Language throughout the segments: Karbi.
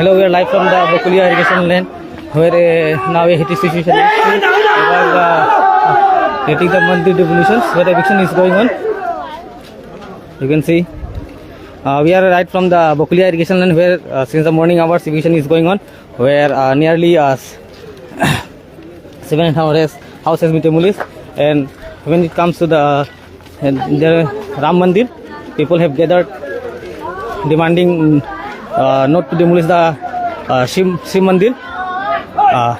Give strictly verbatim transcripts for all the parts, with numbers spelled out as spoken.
Hello, we are live from the Bokulia irrigation line, where uh, now a heated situation is. We are uh, getting the mandir demolitions, where eviction is going on. You can see, uh, we are right from the Bokulia irrigation line, where uh, since the morning hours eviction is going on, where uh, nearly uh, s- seven hundred house has been demolished. And when it comes to the, uh, the Ram Mandir, people have gathered demanding uh, not to demolish the uh, Shiv, Shiv Mandir. Uh,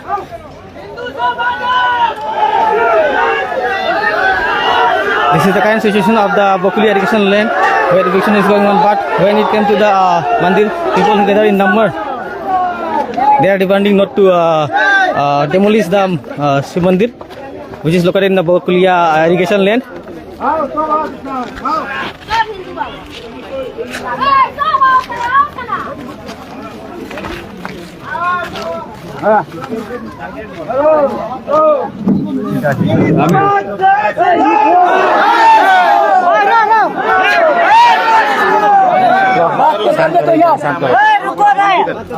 this is the current situation of the Bokulia irrigation line, where eviction is going on. But when it came to the uh, Mandir, people gathered in number. They are demanding not to uh, uh, demolish the uh, Shiv Mandir, which is located in the Bokulia irrigation land.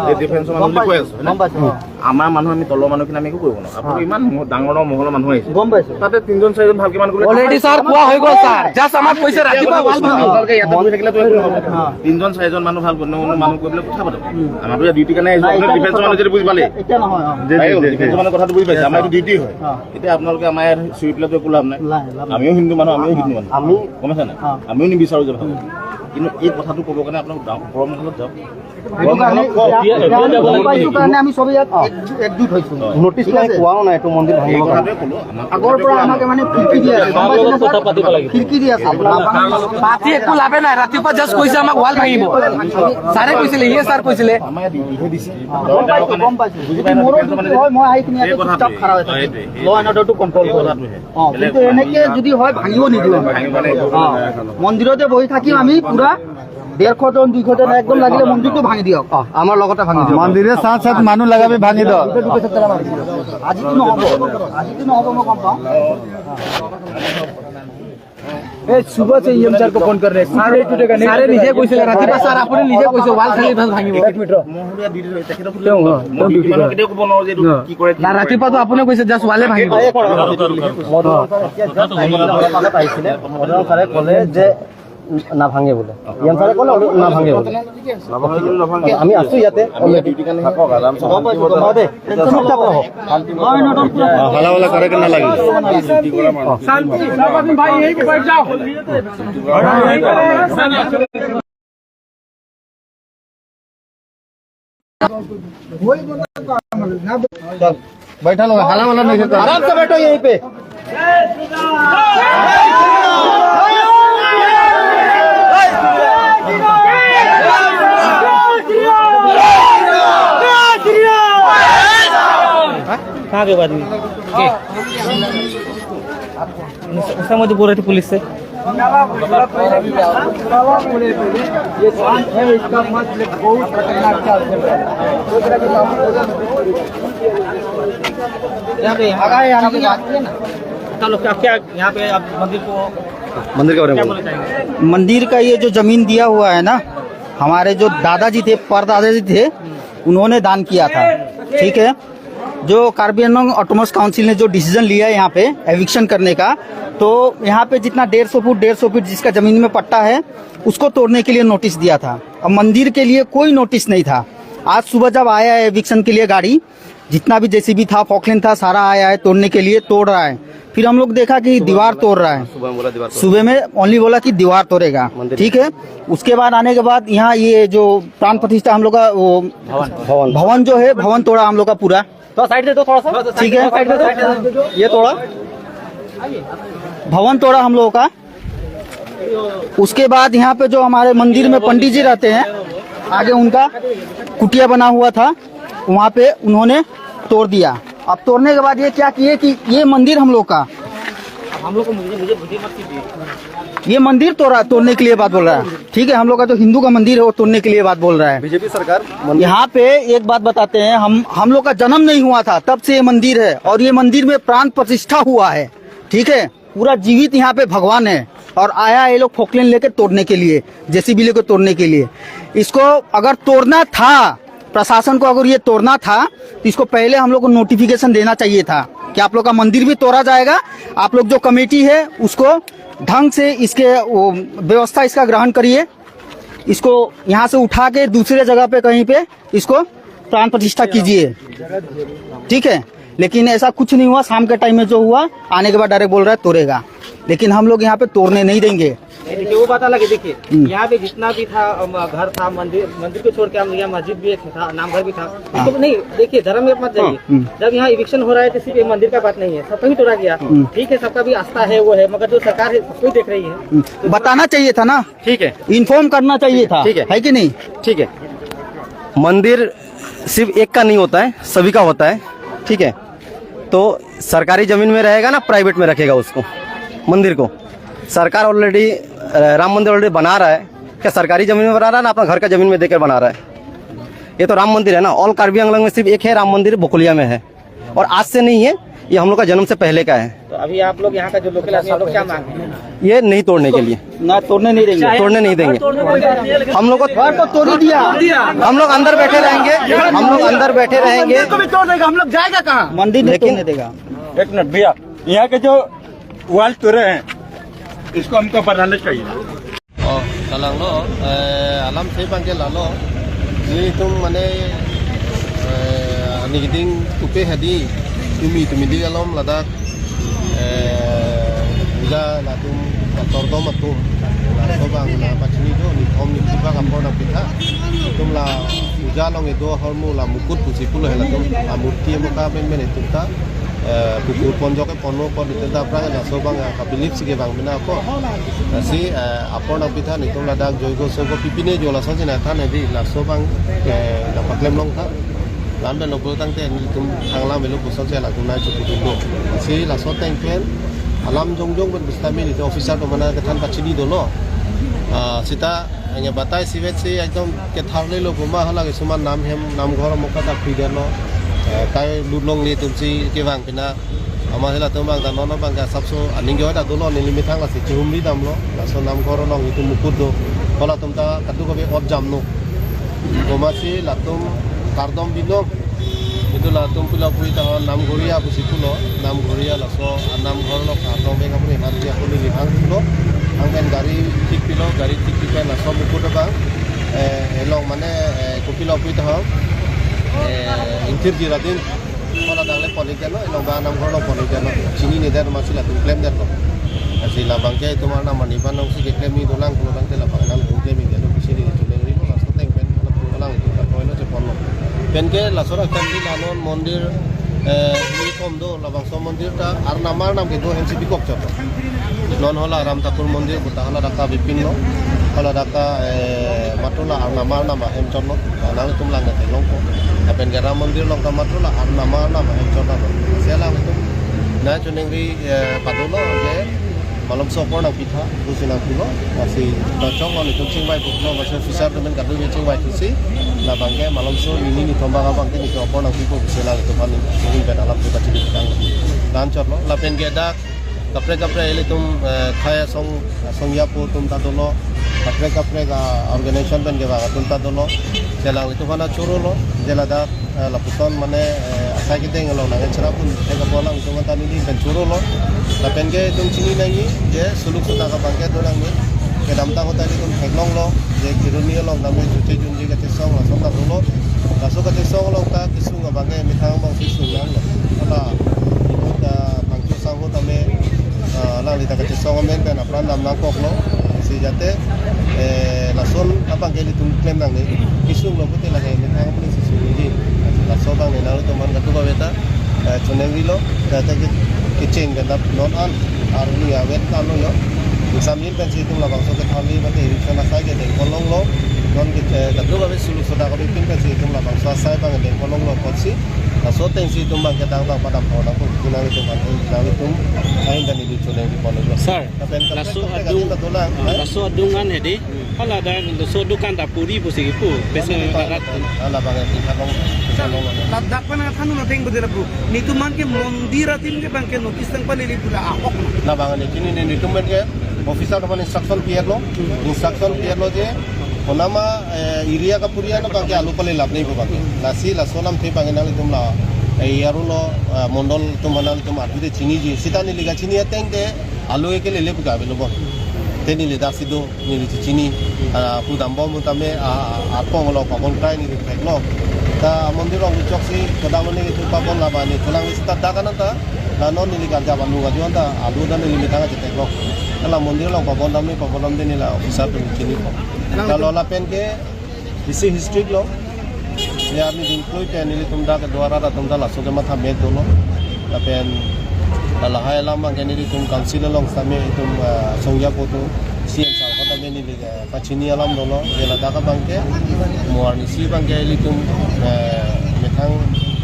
এই ডিফেন্সৰ মানুহ বুলি কৈ আছো, হয় নে? গম পাইছো। আমাৰ মানুহ, আমি তলৰ মানুহখিনি আমি একো কৰিব নোৱাৰোঁ। আপুনি ইমান ডাঙৰ ডাঙৰ মহলৰ মানুহ আহিছে। গম পাইছো। তাতে তিনিজন চাৰিজন ভালকে মানুহ গ'লে অলৰেডি ছাৰ কোৱা হৈ গ'ল ছাৰ। জাষ্ট আমাক কৈছে ৰাতিপুৱা ৱাল ভাঙিব। আপোনালোকে ইয়াতে বহি থাকিলেতো একো নহ'ব। তিনিজন চাৰিজন মানুহ ভাল মানুহ, মানুহ গৈ পেলাই কথা পাতক। আমাৰতো ইয়াত ডিউটি কাৰণে আহিছো। নাই, আপোনাৰ এতিয়া ডিফেন্সৰ কথা মানুহ যদি বুজি পালে। এতিয়া নহয়, অ। জি, জি, এই জি, জি। ডিফেন্সৰ মানুহ কথাটো বুজি পাইছে। আমাৰ এইটো ডিউটি হয়। অ। এতিয়া আপোনালোকে আমাৰ ইয়াত চিঞৰি পেলাইতো একো লাভ নাই। নাই, লাভ নাই। আমিও হিন্দু মানুহ, আমিও হিন্দু মানুহ। আমি গম পাইছে নাই? অ। আমিও নিবিচাৰো যে ভাঙক। কিন্তু এই কথাটো ক'বৰ কাৰণে আপোনালোক গাঁও ওপৰৰ মহলত যাওক। সেইটো কাৰণে ইয়াত, ইয়াত গম পাইছো কাৰণে আমি সবে ইয়াত একজু-, একজুট হৈছো। নটিচ নাই, কোৱাও নাই এইটো মন্দিৰ ভাঙিব কাৰণে। আগৰ পৰা আমাকে মানে ফিৰকি দি আছে, গম পাইছে নে ছাৰ? ফিৰকি দি আছে। বাতি একো লাভে নাই, ৰাতিপুৱা জাষ্ট কৈছে আমাক ৱাল ভাঙিব। ছাৰে কৈছিলে, ইয়ে ছাৰ কৈছিলে। আমাৰ ইয়াত ডিউটি দিছে। গম পাইছো, গম পাইছো। যদি মোৰো ডিউটি হয়, মই আহি কিনে ইয়াতে চুপচাপ খাৰা হৈ থাকিম। ল এণ্ড অৰ্ডাৰটো কণ্ট্ৰল কৰিম। অ, কিন্তু এনেকে যদি হয়, ভাঙিব নিদিওঁ আমি। অ, মন্দিৰতে বহি থাকিম আমি পুৰা। ডেৰশ জন, দুইশ জন একদম লাগিলে মন্দিৰটো ভাঙি দিয়ক। অ, আমাৰ লগতে ভাঙি দিয়ক। মন্দিৰৰ সাথ সাথ মানুহ লগাবি ভাঙি দিয়ক। আজিতো নহ'ব, আজিতো নহ'ব, মই গম পাওঁ। এই সুবহ সে ইএম ছাৰ কো ফোন কৰ ৰহে, ছাৰে নিজে কৈছিলে ৰাতিপুৱা, ছাৰ আপুনি নিজে কৈছে ৱাল খালি ভাল ভাঙিব। এক মিনিট ৰ। তেওঁ, অ, তেওঁ ডিউটি কৰে। কেতিয়াও ক'ব নোৱাৰো যে এইটো কি কৰে, কি না, নকৰে। ৰাতিপুৱাতো আপুনি কৈছে জাষ্ট ৱালে ভাঙিব। মদন ছাৰে ক'লে যে নাভাঙে বোলে। ই এম ছাৰে ক'লে নাভাঙে বোলে। আমি আছো ইয়াতে। থাকক, আৰামছে। হ'ব দে, টেনশ্যন নল'ব। অ, হাল্লা ৱাল্লা কৰে কি নালাগে? बैठा लो, हल्ला वाला नहीं करता। आराम से बैठो यहीं पे। कहाँ के आदमी? उसका मुझे बोल रहे थे पुलिस से। ये शांत है, इसका मतलब बहुत खतरनाक चाल चल रहा है। यहाँ पे, यहाँ पे, यहाँ पे, चलो, क्या, क्या यहाँ पे आप मंदिर को मंदिर के बारे में क्या बोलना चाहेंगे? मंदिर का ये जो जमीन दिया हुआ है ना, हमारे जो दादाजी थे, परदादाजी थे, उन्होंने दान किया था, ठीक है। जो कार्बी आंगलोंग ऑटोनॉमस काउंसिल ने जो डिसीजन लिया है यहाँ पे एविक्शन करने का, तो यहाँ पे जितना डेढ़ सौ फुट, डेढ़ सौ फीट जिसका जमीन में पट्टा है, उसको तोड़ने के लिए नोटिस दिया था। अब मंदिर के लिए कोई नोटिस नहीं था। आज सुबह जब आया है एविक्शन के लिए गाड़ी, जितना भी जेसीबी था, फोकलिन था, सारा आया है तोड़ने के लिए, तोड़ रहा है। फिर हम लोग देखा कि दीवार तोड़ रहा है। सुबह में बोला दीवार तोड़। सुबह में ओनली बोला कि दीवार तोड़ेगा, मंदिर। ठीक है। उसके बाद आने के बाद यहाँ ये जो प्राण प्रतिष्ठा हम लोग का वो भवन। भवन जो है, भवन तोड़ा हम लोग का पूरा। तो साइड दे दो थोड़ा सा। ठीक है। साइड दे दो। ये तोड़ा। भवन तोड़ा हम लोगों का। उसके बाद यहाँ पे जो हमारे मंदिर में पंडित जी रहते हैं, आगे उनका कुटिया बना हुआ था, वहाँ पे उन्होंने तोड़ दिया। अब तोड़ने के बाद ये क्या किए कि ये मंदिर हम लोग का, हम लोग को मुझे, मुझे, मुझे मत कीजिए। ये मंदिर तोड़ा, तोड़ने के लिए बात बोल रहा है, ठीक है। हम लोग का जो हिंदू का मंदिर है, वो तोड़ने के लिए बात बोल रहा है। बीजेपी सरकार मंदिर यहाँ पे एक बात बताते हैं, हम हम लोग का जन्म नहीं हुआ था, तब से ये मंदिर है, और ये मंदिर में प्राण प्रतिष्ठा हुआ है, ठीक है। पूरा जीवित यहाँ पे भगवान है, और आया ये लोग फोकलिन लेके तोड़ने के लिए, जेसीबी लेके तोड़ने के लिए। इसको अगर तोड़ना था प्रशासन को अगर ये तोड़ना था, तो इसको पहले हम लोग को नोटिफिकेशन देना चाहिए था कि आप लोग का मंदिर भी तोड़ा जाएगा, आप लोग जो कमेटी है, उसको ढंग से इसके वो व्यवस्था इसका ग्रहण करिए, इसको यहाँ से उठा के दूसरे जगह पे कहीं पे इसको प्राण प्रतिष्ठा कीजिए, ठीक है। लेकिन ऐसा कुछ नहीं हुआ, शाम के टाइम में जो हुआ, आने के बाद डायरेक्ट बोल रहा है तोड़ेगा, लेकिन हम लोग यहाँ पे तोड़ने नहीं देंगे। नहीं, देखिए, वो बात अलग है। देखिए, हम्म। यहाँ पे जितना भी था, अम, घर था, मंदिर, मंदिर को छोड़ के हम यहाँ मस्जिद भी एक था, नामघर भी था। हाँ। तो नहीं, देखिए, धर्म में मत जाइए। हम्म। जब यहाँ इविक्शन हो रहा है, तो सिर्फ ये मंदिर का बात नहीं है, सबका भी तोड़ा गया। हम्म। ठीक है, सबका भी आस्था है, वो है, मगर जो सरकार है, सबको ही देख रही है। हम्म। तो बताना चाहिए था ना, ठीक है। इन्फॉर्म करना चाहिए था, ठीक है। है कि नहीं? ठीक है। मंदिर सिर्फ एक का नहीं होता है, सभी का होता है, ठीक है। तो सरकारी जमीन में रहेगा ना, प्राइवेट में रखेगा उसको, मंदिर को? सरकार ऑलरेडी, राम मंदिर ऑलरेडी बना रहा है, क्या सरकारी जमीन में बना रहा है ना अपना घर का जमीन में देकर बना रहा है? ये तो राम मंदिर है ना, ऑल कार्बी आंगलोंग में सिर्फ एक है राम मंदिर, बकुलिया में है, और आज से नहीं है, ये हम लोग का जन्म से पहले का है। तो अभी आप लोग यहाँ का जो लोकल आदमी, आप लोग क्या मांग रहे हैं? ये नहीं तोड़ने के लिए। ना, तोड़ने नहीं देंगे। तोड़ने नहीं देंगे। हम लोग को घर तो तोड़ ही दिया। हम लोग अंदर बैठे रहेंगे, हम लोग अंदर बैठे रहेंगे। मंदिर को भी तोड़ देगा, हम लोग जाएगा कहाँ? मंदिर नहीं लेकिन तोड़ने देगा। एक मिनट भैया, यहाँ के जो वॉल तोड़े हैं, इसको हमको बनाना चाहिए। Oh, kalang lo, eh, alam si bangke lalo. Nelitum mane, eh, ani keding tupe hadi, tumi tumi di alom ladak, eh, uja latum, kardom atum, laso bang la pachini do, nithom nithiba apor nangpitha. Itum la uja along kedo ahormu la mukut pusi pulo he latum, amurti amuka ben ben itum ta, eh, kukur ponjok ke pono pon itum ta aphrang laso bang, eh, kabilip si kevang mena apor. Lasi, eh, apor nangpitha, nelitum ladak joigo sogo pipine jo laso jina than hedi, laso bang, eh, nangpaklem longtha. La-an pen lo pulo tangte nelitum thang alam elo puson si latum nangchepudun do. Lasi laso ateng pen alam jongjong pen pusitame nelitum officer atum aphan kethan pachini dolo. Ah, seta hanya batai sivet si ekdom ketharlelo, puma hala kisuman nam hem, namghor amuka ta phi detlo. Eh, kai lut longle atum si kevang pina. Amat si latum bang ta non bang ke asapso aning ke ta dolo, neli methang lasi chihumri damlo. Laso namghor along itum mukut do. Halatum ta kadokave ot jamlo. Puma si latum kardom binong. Itum latum pila pui ta namghoria pusi pulo. Namghoria laso anamghor along kardom bek apuni nanti apuni lihang pulo. Hang pen gari thik pilo, gari thik pi pen laso mukut abang, eh, along mane, eh, kopilo pui ta, eh, Ingthirji Radin. Hala dak le pon-ik detlo, along ba namghor along pon-ik detlo. Chinine det amatsi latum klem detlo. Lasi labang ke itum arnam arni abang along si keklem-ik dolang pulo tangte labang nangtum klem-ik detlo. Chini chuneng rilo, laso ateng pen hala pulo lang itum ta koilo cheponlo. Penke laso ra kan di la non mondir, eh, ini kom do, labangso mondir ta arnam arnam kedo hem si bikok chot. Non hala Ram Thakur mondir puta hala dak ta bipin lo. Hala dak ta, eh, matro la arnam arnam ahem chot lo. Nangtum lang nate longpo. Lapen ke Ram mondir along ta matro la arnam arnam ahem chot lo. Lasi alanglitum nangchoningri, eh, padolo je malomso apor nangpitha, pusi nangpulo. Lasi ta chong lo nelitum chingvai pulo, laso officer atum pen kadokave chingvai pusi. Labang ke malomso nini nithom bang abang ke nelitum apor nangpipo pusi alanglitum aphan nelitum pen alam tu kachini tang. Dan chot lo, lapen ke dak kaprek kaprek ilitum, eh, khei asong, asong yapo atum ta dolo, kaprek kaprek a-organization pen kevang atum ta dolo. Je alanglitum aphan choro lo, je ladak, eh, lapuson mane, eh, asai kedeng along nang cherap pun, eh, kapo alanglitum ta neli pen choro lo. Lapen ke itum chini nangji, je suluk sudak abang ke do nangji. Kedamtang ahut ta ilitum theklonglo, je Kheroni along nang chuche junji kachesong lason ta dolo. Laso kachesong along ta kesung abang ke methang abang si sung nanglo. Hala, itum ta bang sangho tame, ah, alangli ta kachesong amen pen apran dam nangkoklo. Si jate, eh, lason abang ke ilitum klem nangne. Kesung lo pute lake methang pute si sungji. Laso abang ne nangtum aphan kadokave ta, eh, choningri lo. Jate ke, kecheng ke dap non an arni avet an lo yo. Exam yin pen si itum labangso ketharli mate eviction asai ke dengpon longlo. Non ke, eh, kadokave suluk sudak kepipin pen si itum labangso asai abang dengpon longlo apotsi. Laso ateng si itum abang ke dang dang padam pon nangkok. Nangtum aphan, nangtum ahin ta neli choningri pon lo. Sir, lapen laso kaprek kaprek adung, ta dolang, ah, eh? Laso adung an hedi, hala dak laso dukan ta puri pusi kipu, pesa arat. Hala abang ke, abang, abang, abang. Ladak pen nangthan un ateng budi lapu. Nelitum aphan ke mondir adim ke abang ke notice tangpa neli pura ahok. Labang ke chini ne nelitum aphan ke officer atum aphan instruction pi-etlo, instruction pi-etlo je, Konama, eh, area kapuri an abangke alu pale lap nei abangke. Lasi laso alamthe abangke nanglitum la, eh, area lo, eh, mondol atum nanglitum adu te chiniji. Seta neli kachini ateng te alu ke lele pu ka avelo bon. Te neli daksi do, neli chini, ah, pudam bom tame, ah, ah, apong lo pabon krai neli theklong. Ta mondir along choksi, kodang lo nelitum pabon laba ne, cholang seta dak an ta, la non neli karja ban lu ajo an ta, alu ta neli methang achetheklong. La mondir along pabon dam ne, pabon dam de neli la officer pen chini ko. Lalu lapen ke, isi history lo. Ya, neli dingklui pen nelitum dak ke duara atum ta laso ke matha met dolo. Lapen, la lahai alam abangke nelitum council along sitame itum, ah, songja poto C M sir ko tame neli ke pachini alam dolo. Ya, ladak abangke, mo arnisi abangke nelitum, eh, methang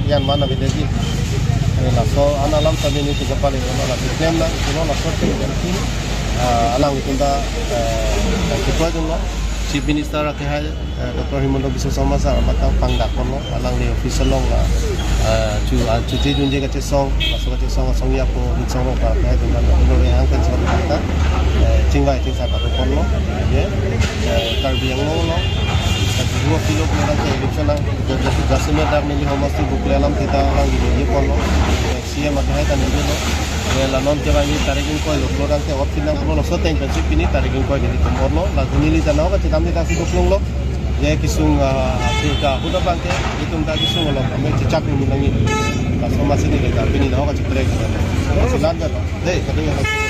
yan mana beda ji. Eh, laso an alam sitame nelitum kepale dolo, laso klem nang, dolo laso klem nang, ah, alanglitum ta, eh, kiproi dolo. Chief Minister akehai, eh, Doctor Himanta Biswa Sarma sir amat ta pangdak ponlo, alangli office along la, eh, chu, ah, chute dunje kachesong, laso kachesong asong ya po, insong rong pa, eh, dungan lo, lo rehang pen song ta, eh, chingvai chingsai patu ponlo, ye, eh, Karbi Anglong lo, eh, dua kilo pulo ke election ang, jasemet dak neli homas tu bukle alam seta alangli ye ponlo, eh, C M akehai ta neli lo, eh, la non ke bang ni tarik ingkoi lo, pulo rang ke ot pinang pulo, laso ateng pensi pini tarik ingkoi nelitum orlo, la neli ta nahok kachedam neli ta si duklong lo. Ye kesung, ah, si ka huda abangke, itum ta kesung lo, kami chechak ni nangji. Laso masi neli ta pini nahok kachetrek. Laso lan jalo. Dei, kadung ya.